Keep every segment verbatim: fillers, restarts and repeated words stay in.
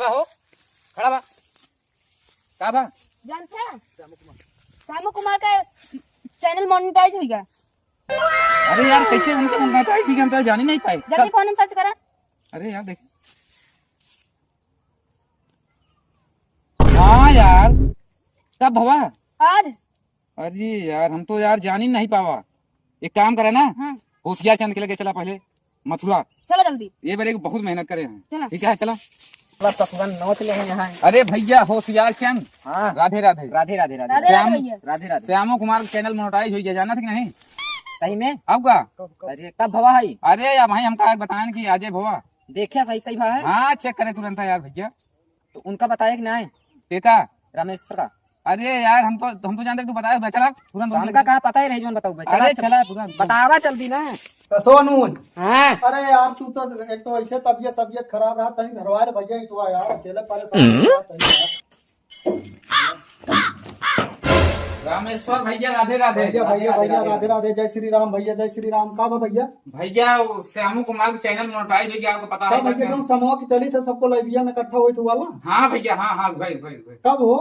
हो, खड़ा बा। का बा? जानता है? श्यामू कुमार का चैनल मोनेटाइज हो गया। अरे यार, कैसे उनके मोनेटाइज हो गया, हम तो जान ही नहीं पाए। जल्दी फोन में सर्च करा। अरे यार, देख। हाँ यार, कब भवा? आज। अरे यार, हम तो यार जान ही नहीं पावा। एक काम करे ना, हाँ। होशियार चंद के लगे चला पहले मथुरा। चलो जल्दी। ये बार एक बहुत मेहनत करे हैं। चलो। ठीक है, चलो। मतलब ससुरन नोच ले हैं यहाँ। अरे भैया, होशियार चंद। हाँ। राधे राधे। राधे राधे राधे। राधे राधे श्याम, भैया। राधे राधे। श्यामो कुमार का चैनल मोनेटाइज हो गया, जाना था कि नहीं? सही में? अब का? अरे कब भवा है? अरे यार भाई, हमका एक बताएं कि आजे भवा। देखिया सही सही भवा है। हाँ, चेक करे तुरंत यार भैया। तो उनका बताया कि नहीं? के का? रामेश्वर का। अरे यार, हम तो, हम तो जानते तू बताए बे, चला तुरंत तो उनका। कहाँ पता ही रही जोन बताऊ बे, चला, अरे चला। चला तुरंत। बतावा जल्दी ना। कसो अनुज। हाँ। अरे यार, तू तो एक तो ऐसे तबियत, तबियत खराब रहा, तनी धरवा रे भैया, इटवा यार, अकेले परेशान हम्म। हो रहा था यार। रामेश्वर भैया, राधे राधे। भैया, भैया, भैया, राधे राधे, जय श्री राम भैया, जय श्री राम। का बा भैया? भैया, वो श्यामू कुमार का चैनल मोनेटाइज हो गया, आपको पता का है भैया, क्या? जो समूह की चली थे सबको लाइविया में इकट्ठा हुई थी वाला? हाँ भैया, हाँ, हाँ, भाई, भाई, भाई। कब हो?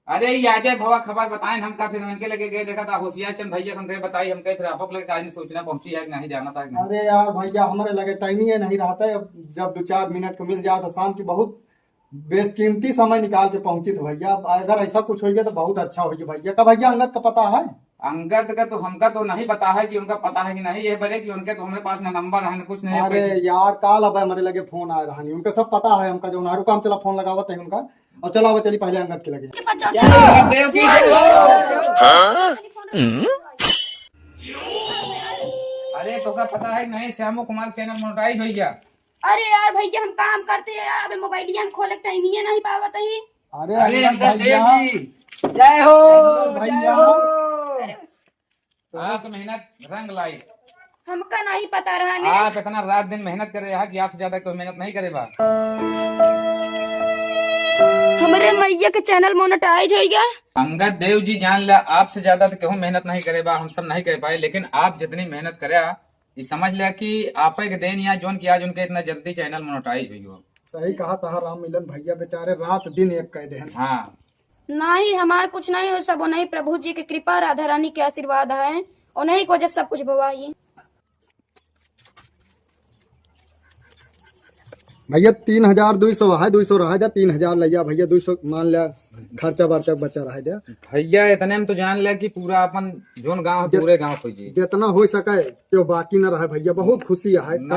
अरे, ये अजय भवा खबर बताएन हमका, फिर उनके लगे गए, देखा था होशियार चंद भैया, हम गए बताई, हम कहे फिर आप लोग का आज सोचना पहुंची है कि नहीं, जाना था कि नहीं। अरे यार भैया, हमारे लगे टाइम ही नहीं रहता है, अब जब दो चार मिनट को मिल जाए तो शाम की बहुत बेशकीमती समय निकाल के पहुंची थी भैया। अब अगर ऐसा कुछ हो गया तो बहुत अच्छा हो गया भैया। का भैया अंगद का पता है? अंगद का तो हमका तो नहीं पता है कि उनका पता है कि नहीं, ये बरे कि उनके तो हमारे पास ना नंबर है ना कुछ नहीं है, अरे पैसे। यार, काल अब हमारे लगे फोन आ रहा नहीं, उनका सब पता है हमका, जो उन्हारू काम चला फोन लगावत है उनका। और चला, अब चली पहले अंगद के लगे। अंगद देव की जय हो। हाँ? अरे, तोका पता है कि नहीं, श्यामू कुमार चैनल मोनेटाइज हो गया। अरे यार भैया, हम काम करते हैं यार, अबे मोबाइलिया हम खोले टाइम ही नहीं पावत ही। अरे अरे अंगद अंगद देव भैया। जी। जय हो, अंगद भैया। जय हो। अरे आप मेहनत रंग लाई। हमका नहीं पता रहा ने। आप इतना रात दिन मेहनत करे रहा कि आपसे ज्यादा कोई मेहनत नहीं करे बा। हमरे मइया के चैनल मोनेटाइज हो गया। अंगद देव जी जान ला, आपसे ज्यादा तो केहू मेहनत नहीं करे बा, हम सब नहीं कर पाए, लेकिन आप जितनी मेहनत करे, ये समझ लिया कि आपे के देन या जोन कि आज उनके इतना जल्दी चैनल मोनेटाइज हुई हो। सही कहा तहा राम मिलन भैया, बेचारे रात दिन एक कह देहन। हाँ। नहीं, हमार कुछ नहीं हो, सब उन्हीं प्रभु जी के कृपा, राधा रानी के आशीर्वाद है, उन्हीं की वजह से सब कुछ भवा ही। भैया, तीन हजार दुई सौ है, दुई सौ रहा जा, तीन हजार लइया भैया, दुई सौ मान लिया, खर्चा बर्चा बचा रहा जा। भैया, इतने में तो जान ले कि पूरा अपन जोन गांव है, जित-, पूरे गांव खोजी। जितना हो सके, क्यों बाकी न रहे भैया, बहुत खुशी है।